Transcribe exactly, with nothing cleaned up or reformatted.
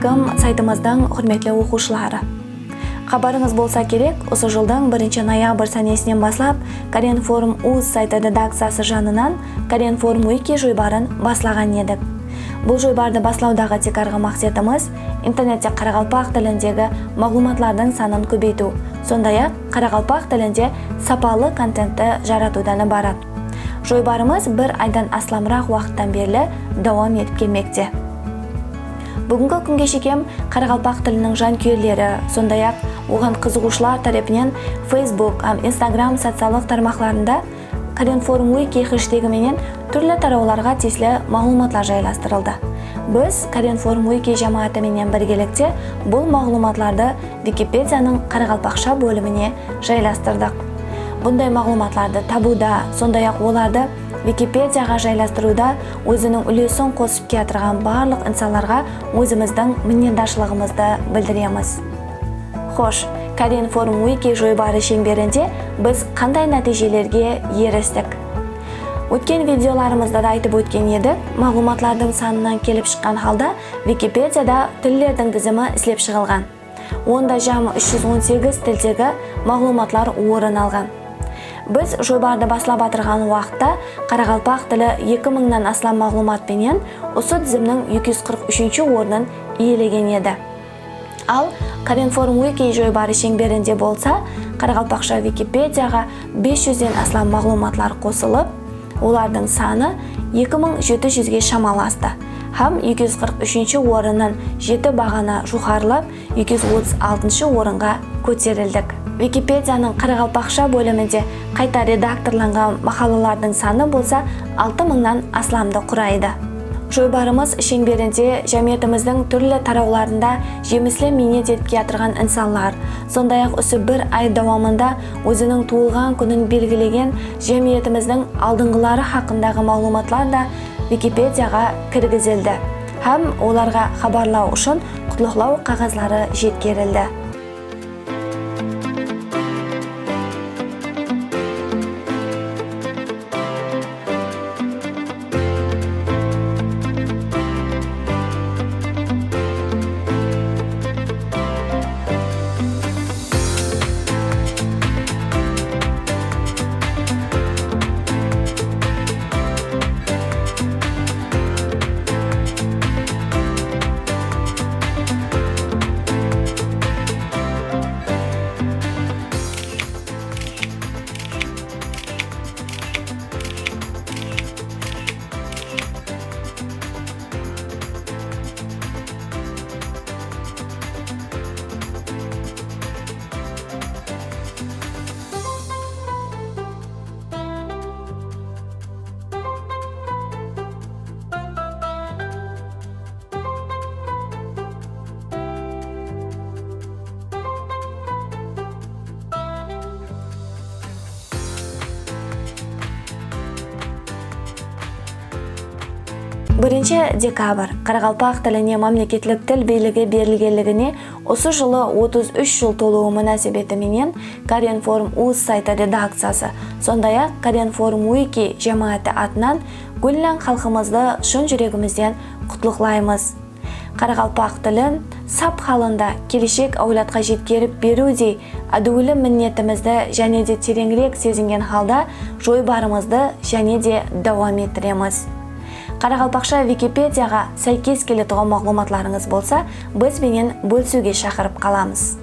Km saytımızdıń húrmetli oqıwshıları. Xabarıńız bolsa kerek, usı jıldıń birinshi noyabr sánesinen baslap Korean Forum uz saytı redakciyası janınan Korean Forum Wiki joybarın baslaǵan edik. Bul joybardı baslawdaǵı tiykarǵı maqsetimiz internette qaraqalpaq tilindegi maǵlıwmatlardıń sanın kóbeytiw, sonday-aq, qaraqalpaq tilinde sapalı kontentti jaratıwdan ibarat. Joybarımız bir aydan aslamıraq waqıttan berli dawam etip kelmekte. Búgingi kúnge shekem qaraqalpaq tiliniń jankúyerleri, sonday-aq, oǵan qızıǵıwshılar tárepinen Facebook hám Instagram sociallıq tarmaqlarında Korean Forum Wiki xeshtegi menen túrli tarawlarǵa tiyisli maǵlıwmatlar jaylastırıldı. Biz Korean Forum Wiki jámááti menen birgelikte bul maǵlıwmatlardı Wikipedianıń qaraqalpaqsha bólimine jaylastırdıq. Bunday maǵlıwmatlardı tabıwda, sonday-aq, olardı Wikipediaǵa jaylastırıwda óziniń úlesin qosıp kiyatırǵan barlıq insanlarǵa ózimizdiń minnetdarshılıǵımızdı bildiremiz. Xosh, Korean Forum Wiki joybarı sheńberinde biz qanday nátiyjelerge eristik? Ótken videolarımızda da aytıp ótken edik, maǵlıwmatlardıń sanınan kelip shıqqan halda Wikipediada tillerdiń dizimi islep shıǵılǵan. Onda jámi úsh júz on segiz tildegi maǵlıwmatlar orın alǵan. Biz joybardı baslap atırǵan waqıtta qaraqalpaq tili eki mıńnan aslam maǵlıwmat penen usı dizimniń eki júz qırq úshinshi ornın iyelegen edi. Al, Korean Forum Wiki joybarı sheńberinde bolsa, qaraqalpaqsha Wikipediaǵa bes júzden aslam maǵlıwmatlar qosılıp, olardıń sanı eki mıń jeti júzge shamalastı hám eki júz qırq úshinshi orınnan jeti baǵana joqarılap, eki júz otız altınshı orınǵa kóterildik. Wikipedianıń qaraqalpaqsha bóliminde qayta redaktorlanǵan maqalalardıń sanı bolsa altı mıńnan aslamdı quraydı. Joybarımız sheńberinde jámiyetimizdiń túrli tarawlarında jemisli miynet etip kiyatırǵan insanlar, sonday-aq, usı bir ay dawamında óziniń tuwılǵan kúnin belgilegen jámiyetimizdiń aldınǵıları haqqındaǵı maǵlıwmatlar da Wikipediaǵa kirgizildi hám olarǵa xabarlaw ushın qutlıqlaw qaǵazları jetkerildi. Birinshi dekabr, qaraqalpaq tiline mámleketlik til biyligi berilgenligine usı jılı otız úsh jıl tolıwı múnásibeti menen Korean Forum uz saytı redakciyası, sonday-aq, Korean Forum Wiki jámááti atınan gúllan xalqımızdı shın júregimizden qutlıqlaymız. Qaraqalpaq tilin sap halında keleshek áwladqa jetkerip beriwdey ádiwli minnetimizdi jáne de tereńirek sezingen halda joybarımızdı jáne de dawam ettiremiz. Qaraqalpaqsha Wikipediaǵa sáykes keletuǵın maǵlıwmatlarıńız bolsa, biz benen bólisiwge shaqırıp qalamız.